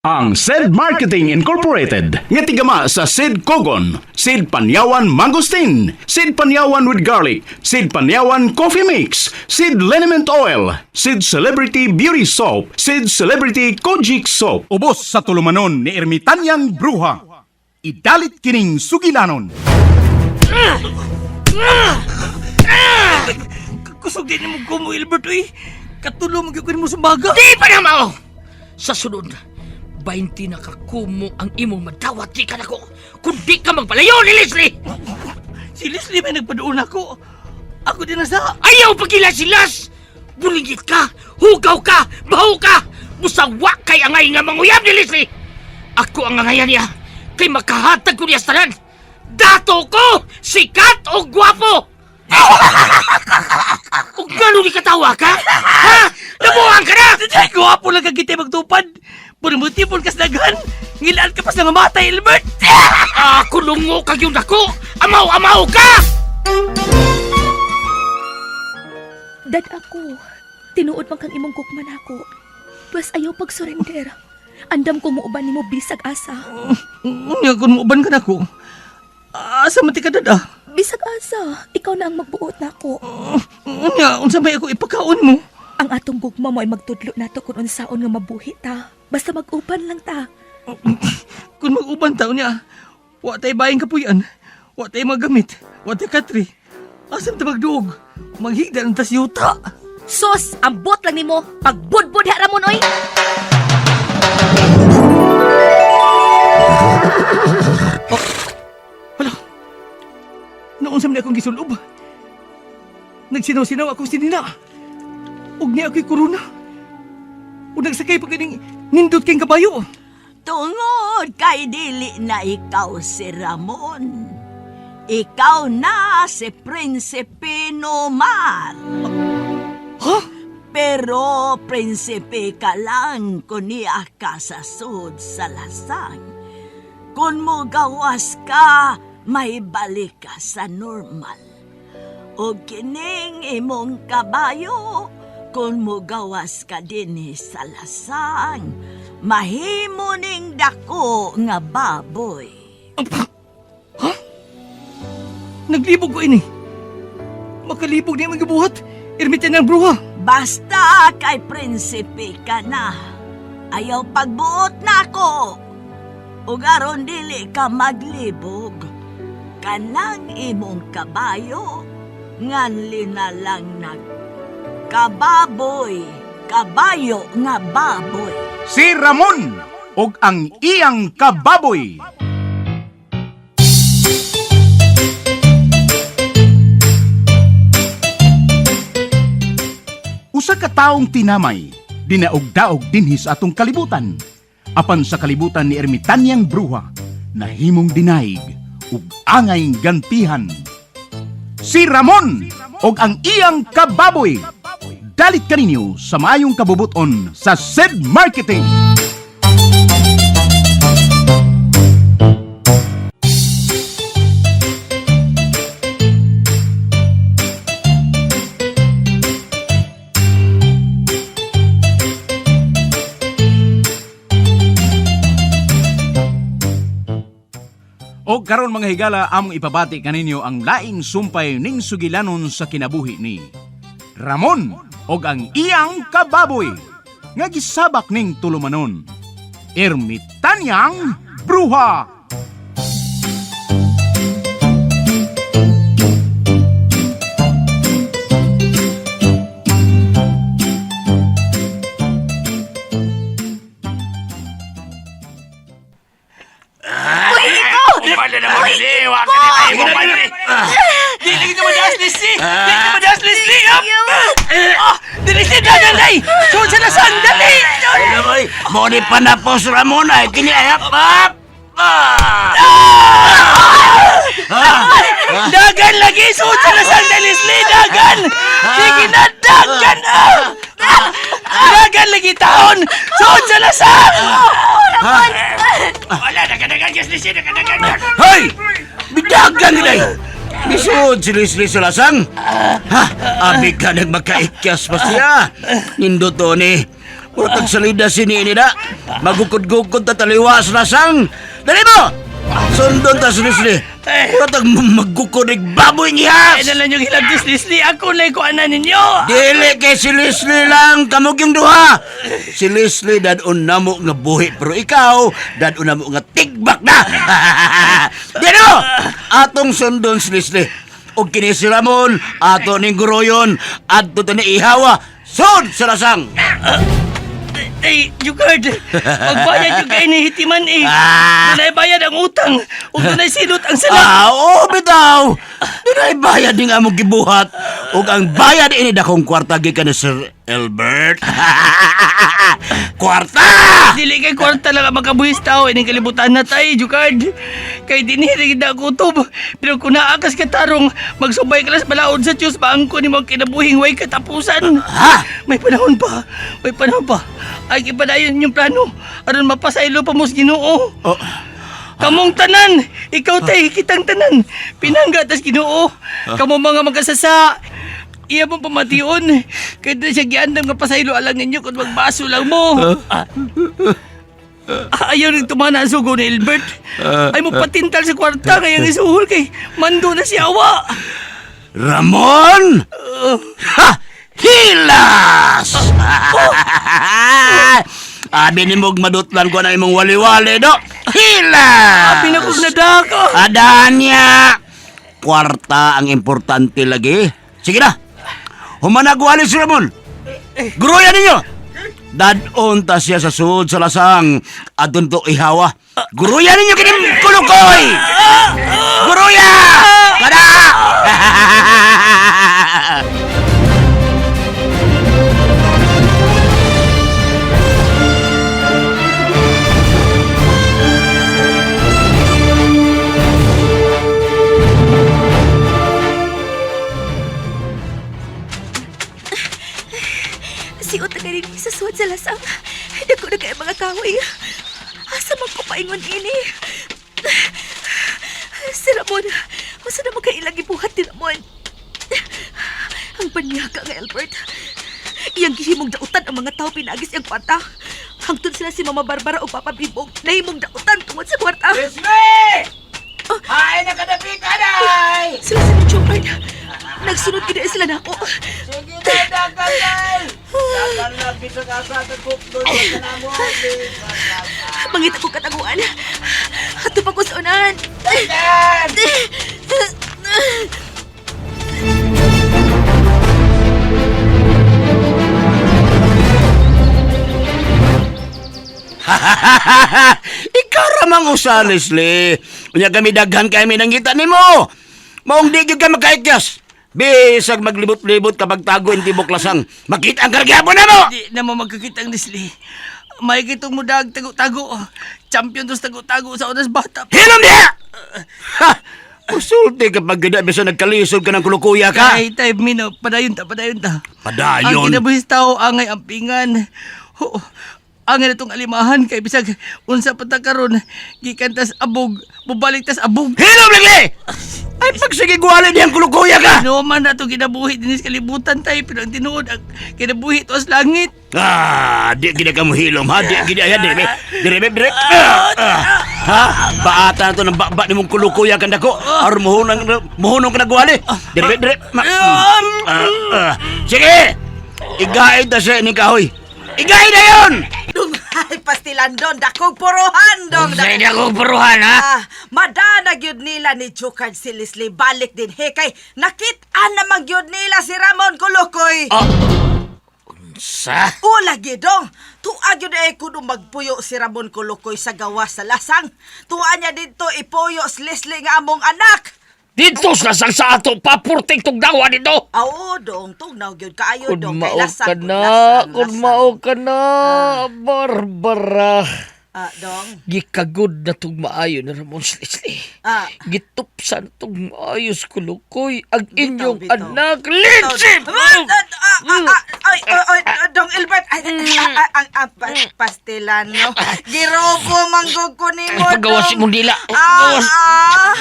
Ang Said Marketing Incorporated nga tigama sa Sid Kogon, Sid Panyawan Mangosteen, Sid Panyawan with Garlic, Sid Panyawan Coffee Mix, Sid Liniment Oil, Sid Celebrity Beauty Soap, Sid Celebrity Kojic Soap. Ubos sa tulumanon ni Ermitanyang Bruha. Idalit kining sugilanon. Kusog din mo ko mo, Ilbert, uy. Katulo mo gyud mo sa baga. Di pa na mao! Sa sunod, 20 na kakumo ang imong madawat di ka nako. Kung di ka magpalayo ni Leslie! Si Leslie may nagpaduon ako. Ako din na sa... Ayaw pagila si Las! Bulingit ka! Hugaw ka! Baho ka! Busawa kay angay nga manguyab ni Leslie! Ako ang angayan niya kay makahatag ko niya sa tanan! Dato ko! Sikat o gwapo! O gano'n ni katawa ka? Ha? Nabuang ka na! Ay, gwapo lang ka kita magtupad. Puro kas daghan. Ngilaan ka pa sa mamatay, Ilbert. Ako lungo kag yung dako! Amaw-amaw ka! Dad ako, tinuod man kang imong gugma nako. Pwes ayaw pag-surrender. Andam ko muuban nimo bisag asa. Unya, kung muuban ka na ko. Asa man ti ka dad, ah? Bisag asa, ikaw na ang magbuot nako. Unya, unsa may ako ipakaon mo? Ang atong gugma mo ay magtudlo nato kung unsaon nga mabuhi ta. Basta mag-uban lang ta. Kung mag-uban ta, unya, wa tay bayang kapuyan. Wa tay magamit. Wa tay katri. Asam ta magduog? Maghigda ng tas yuta. Sos, ambot lang nimo. Pagbudbud ha ramon oy. Hala. Noon sa akong gisulob. Nagsinaw-sinaw akong sinina. Ug niya ako'y korona. Ug nagsakay pa kining nindot kayong kabayo. Tungod kay dili na ikaw si Ramon. Ikaw na si Prinsipe Nomar. Ha? Pero prinsipe ka lang kung niya ka sa sud sa lasang. Kung mo gawas ka, may balik ka sa normal. O kining imong kabayo, kung mo gawas ka dinhi sa lasang, mahimo ning dako nga baboy. Naglibog ko ini. Makalibog niya magibuhat. Ermitan ng bruha. Basta kay prinsipe ka na. Ayaw pagbuot na ako. Ug aron dili ka maglibog. Kanang imong kabayo, nganli na lang nag kababoy, kabayo nga baboy. Si Ramon og ang iyang kababoy. Usa ka taong tinamay, dinaog-daog dinhi sa atong kalibutan. Apan sa kalibutan ni Ermitanyang Bruha, nahimong dinaig ug angay gantihan. Si Ramon og ang iyang kababoy. Dalit kaninyo sa maayong kabubuton sa Said Marketing. O karon mga higala among ipabati kaninyo ang laing sumpay ning sugilanon sa kinabuhi ni Ramon og ang iyang kababoy nga gisabak ning tulumanon. Ermitanyang Bruha. Dili ka madaas, Leslie! Dili ka madaas, Leslie! Up! Ah! Dili si dagan ay! Sud sa lasang, dali! Oy, mo ni panapos Ramon ay kini ay up up. Ah! Dagan lagi! Sud sa lasang, dali, Leslie! Dagan! Sige na, dagan! Ah! Dagan lagi taon! Sud sa lasang! Wala, nagadagan, yes, Leslie, nagadagan! Hoy! Bidagan gid ay. Lisod si Leslie sa lasang. Ha? Abi ka nagmakaikyas pa siya. Nindot to ni. Puro tagsalida si ni na. Magukod-gukod ta taliwa sa lasang. Dali mo! Sundon ta si Leslie. Puro tag magukod ig baboy Ay ngihas. na lang yung hilabtis, Leslie. Ako na ikuanan ninyo. Dili kay si Leslie lang kamog yung duha. Si Leslie dadon namo nga buhi pero ikaw dadon namo nga tigbak na. Dino! Atong sundon si Leslie. Og kini si Ramon, ato ning guroyon, adto ta ni ihawa. Sud sa lasang. Ay, Jugard, magbayad yung kay ni Hitiman eh. Ah. Dunay bayad ang utang. Ug dunay silot ang sala. Ah, oo bitaw. Dunay bayad ning among gibuhat. Ug ang bayad ini dakong kwarta gikan ni Sir Albert. Kwarta! Dili kay kwarta lang ang makabuhis tao ining kalibutan na tay, Jugard. Kay dinhi ra gid na kutob. Pero kung naakas ka tarong, magsubay ka lang sa balaod sa Diyos, maangko nimo ang kinabuhing way katapusan. Ha? May panahon pa. May panahon pa. Ay ipadayon yung plano. Aron mapasaylo pa mo sa Ginoo. Oh. Kamong tanan, ikaw tay, kitang tanan. Pinangga tas Ginoo. Kamo mga magkasasa. Iya mong pamation. Kaya na siya giandam nga pasaylo alang ninyo kung magbaso lang mo. Ah. Ah, ayaw rin tumana ang sugo ni Albert. Ay mo patintal sa kwarta kaya ang isuhol kay mando na siya awa. Ramon! Ha! Hilas! Abi ni mog madutlan ko na imong wali-wali do. Hilas! Abi na kong nadako. Adanya! Kwarta ang importante lagi. Sige na. Humanagwali si Ramon. Guruyan ninyo! Dadon ta siya sa sud sa lasang. Adun to ihawa. Guruyan ninyo kinim kulukoy! Guruya! Kada! Siot na kayo sa suwad sa lasang. Dako na kayo mga kahoy. Asa man ko paingon ini? Si Ramon, masa na makailang ibuhat ni Ramon? Ang panyaka nga Albert. Iyang gihimong dautan ang mga tao pinagis iyang kwarta. Hangtod sila si Mama Barbara o Papa Bibong nahimong dautan tungod sa kwarta. Leslie! Ay, nakadapit anay! Sila si Chopard. Nagsunod gid sila nako. Sige na, dagan Dagan lang, bisag asa ka kukdol ka na mo. Mangita ko kataguan. Ato pa ko sa unahan. Dagan! Ikaw ramang usa, Leslie. Unya kami daghan kami nangita nimo. Maong di gyud ka makaikyas. Bisag maglibot-libot kapag tago in tibok lasang. Makita ang kargyapon na mo! Di na mo magkakita ang Leslie. May kitong mudag tago-tago. Champion tos tago-tago sa oras bata. Hilom niya! Ha! Musulti kapag ganda bisa nagkalisod ka ng kulukuya ka. Ay, tay, Mino, padayon ta, padayon ta. Padayon? Ang kinabuhis tao, angay ang pingan. Ho, angay na itong alimahan, kay bisag, unsa pa ta karon, gikan tas abog, bubalik tas abog. Hilom lagi! Ay, pagsige gwali diyang kulukuya ka! Ano man na itong kinabuhi dinis kalibutan tayo, pero ang tinuod, ang kinabuhi to sa langit. Ah, di gid ka mo hilom ha. Di gid ayan dire dire dire. Ah, ah. Ha? Baata na to ng bakba nimong kulukuya kan dako. Aron muhunong muhunong ka nagwali. Dire dire. Ah, ah. Sige. Igaid ta siya ni kahoy. Igaid na yon. Dong, ay, pastilan don, dakong puruhan dong. Unsay dakong puruhan, ha? Ah, madana gyud nila ni Jukard si Leslie balik din he kay nakit-an naman gyud nila si Ramon Kulukoy. Oh. Unsa? Ula gidong, tuwa gyud ay kuno magpuyo si Ramon Kulukoy sa gawas sa lasang. Tuwa niya didto ipuyo si Leslie nga among anak. Dito sa lasang sa ato, papurting tugnawa dito. Aw, dong, tugnaw gyud kaayo Kun dong kay mao lasang. ka kun na, lasang, kun lasang. mao ka na, Barbara. Ah, dong. Gikagod na tug maayo ni Ramon si Leslie. Ah. Gitupsan tug maayo sa kulukoy ang Bitaw, inyong bitaw. anak. Lindsay! Ah, ah, ah, ah, Ay, ay, ay, Dong Ilbert, ay, ay, ay, ang ang pastilano. Girobo manggug ko nimo. Ay, pagawas dong. imong dila. Ah, Pagawas. ah.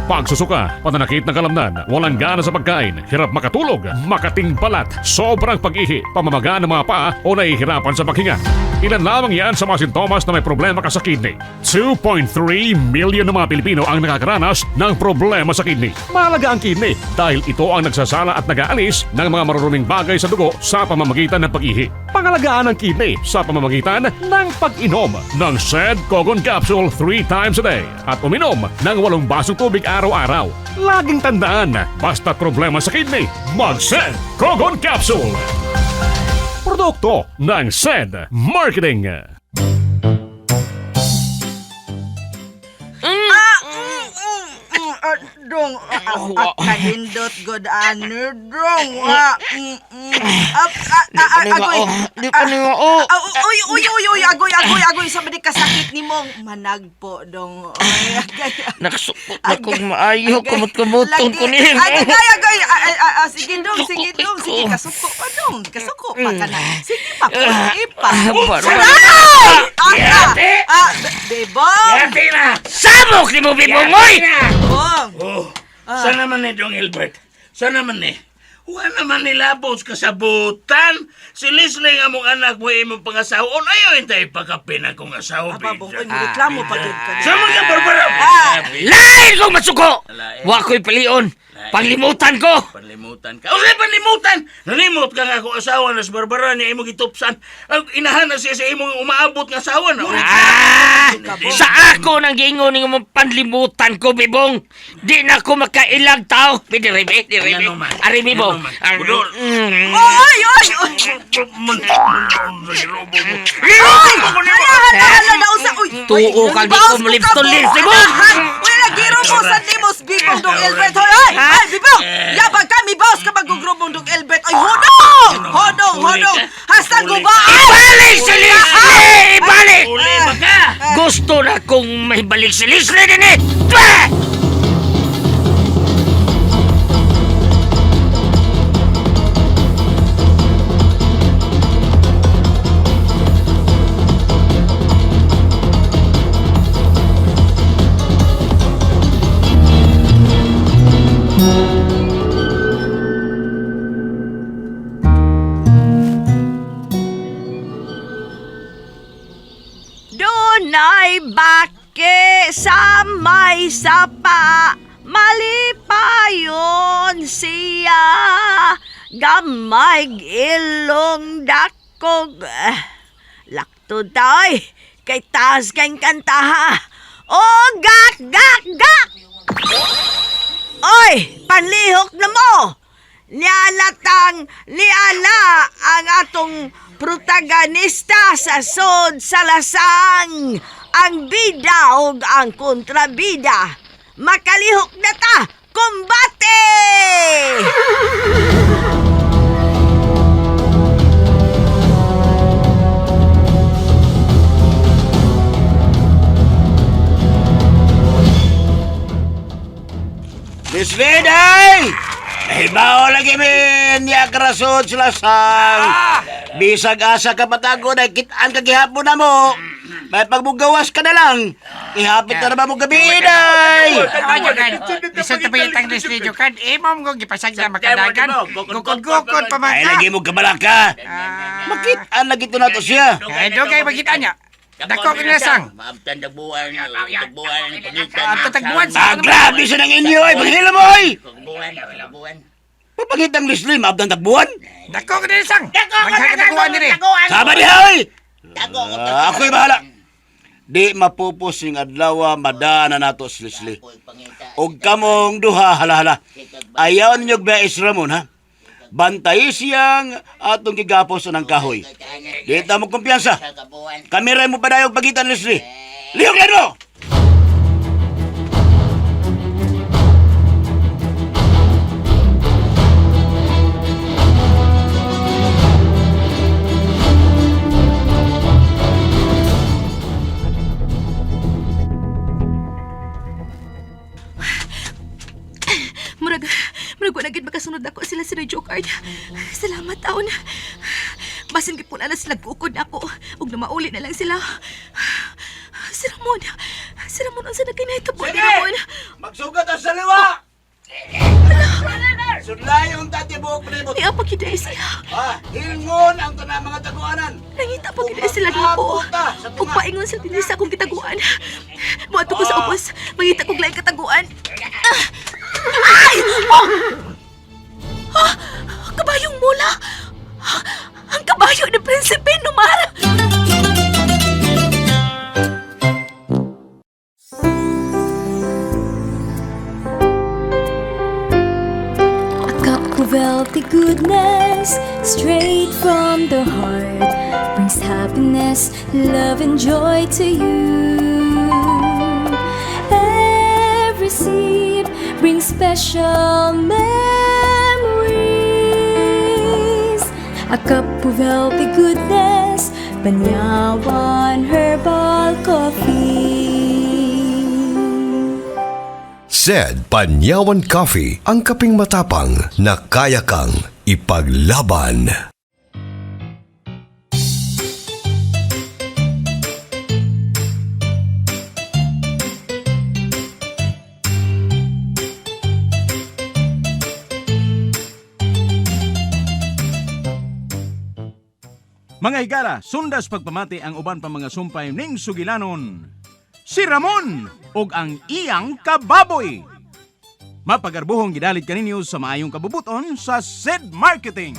Pagsusuka, pananakit ng kalamnan, walang gana sa pagkain, hirap makatulog, makating balat, sobrang pag-ihi, pamamaga ng mga paa o nahihirapan sa paghinga. Ilan lamang yan sa mga sintomas na may problema ka sa kidney. 2.3 million na mga Pilipino ang nakakaranas ng problema sa kidney. Mahalaga ang kidney dahil ito ang nagsasala at nag-aalis ng mga maruruming bagay sa dugo sa pamamagitan ng pag-ihi. Pangalagaan ang kidney sa pamamagitan ng pag-inom ng Sed Kogon Capsule 3 times a day at uminom ng 8 basong tubig araw-araw. Laging tandaan, basta problema sa kidney, mag-Sed Kogon Capsule! Produkto ng SED Marketing. Dong, at kahindot good ano, dong. Ah, Ap, ah, ah, ah, agoy. Di pa ni mao. Ah, uy, uy, uy, uy, agoy, agoy, agoy, sa di kasakit ni mong managpo, dong. Oy, agay. Naksukot na kong maayo, kumot-kumuton ko Lagi. ni. Ay, agay, agay. Ay, ay, ay, ah, sige, dong, sige, dong. Sige, kasuko pa, dong. Kasuko pa ka na. Sige pa, puli pa. Aray! Ah, ah, bebong! Yati na! Samok ni mo, Bibong, oy! Bong! Oh, sana man ni Dong Hilbert. Sana man ni. Wa naman nilabos kasabutan. Si Leslie nga mong anak mo imong pangasawa. On ayaw hintay pagkapin akong asawa. Aba, bong, Binja. oy, reklamo pa gud ka. Sama ka, Barbara! Ah, Lain kong masuko! Wa ko'y palion. Panglimutan ko! Panlimutan ka. Okay, panlimutan! Nalimot ka nga akong asawa na si Barbara niya imong gitupsan. Ang inahan na siya sa imong umaabot nga asawa na. Ah! Sa ako nang giingon ning mong panlimutan ko, Bibong. Di na ako makailang tao. Diri, diri. Ano man? Ari, Bibong. Ano man? Budol. Oy, oy, oy! Ay! Hala, hala, hala, nausa. Uy, Tuo ka, di ko malipton, Lindsay mo. Uy, nagiro mo sa limos, Bibong Dong Elbert. Hoy, hoy, ay, Bibong! Yabang kami, boss, ka magugrubong Dong Elbert. Oy, hodong! Hodong, hodong! Hasta gubaan! Ibalik si Leslie! Ibalik! Uli ba ka? Gusto na kong may balik si Leslie din eh! Bah! Dunay bake sa may sapa, malipayon siya. Gamay ilong dakog. Lakto tay, kay taas kang kantaha. O gak, gak, gak! Oy, panlihok na mo! Nialatang niala ang atong protagonista sa sod sa lasang. Ang bida og ang kontrabida. Makalihok na ta! Kumbate! Leslie, day! Nahibaw lagi min, niya karasod sila sang. Bisag asa ka patago, na kitaan ka gihapon na mo. May pagmugawas ka na lang. Ihapit na naman mo gabi, day! Bisan tapay itang Leslie Jokan, imo mo gipasag na makadagan. Gukod-gukod pa man Ay, ka. lagi mo kabalaka. Makitaan lagi to na to siya. Ay, dugay magita niya. Dako kinasang. Maabtan tagbuan, tagbuan, pagitan. Ang tatagbuan Ah, sa grabe sa nang inyo, ay. Paghila mo, ay! Tagbuan, tagbuan. Papagitang Leslie, maabdan tagbuan. Dako kinasang. Magkakataguan diri. Sama diha, ay! Ah, ako'y bahala. Di mapupos yung adlaw, madana nato si Leslie. Og kamong duha, hala-hala. Ayaw ninyo ba Ramon, ha? Bantay siyang atong gigapos ng kahoy. Di ta mo kumpiyansa. Kami rin mo padayog pagitan, Leslie. Lihok na mo! Murag, murag wala gid makasunod ako sila si Jokard. Salamat taon. Basin gid po na sila gukod ako ug namauli na lang sila. Si Ramon, Si Ramon, unsa na kinahitabo ni Sige! Ramon? Magsugat ang saliwa! Sudlayon ta tibuok palibot. Niya pa gyud ay siya. Ah, hilngon ang tanang mga taguanan. Nangita pa gyud ay sila nako. Ug paingon sa dinhi sa akong gitaguan. Moadto ko sa ubos, mangita kog laing kataguan. Ah! Ay! Oh! Ah! Kabayong mula! Ah! Ang kabayo ni Prinsipe Nomar! A cup of healthy goodness straight from the heart brings happiness, love, and joy to you. Every sip brings special memories. A cup of healthy goodness, Banyawan Herbal Coffee. Said Panyawan Coffee, ang kaping matapang na kaya kang ipaglaban. Mga higala, sundas pagpamati ang uban pa mga sumpay ning sugilanon. Si Ramon ug ang iyang kababoy. Mapagarbuhong gidalit kaninyo sa maayong kabubuton sa Sid Marketing.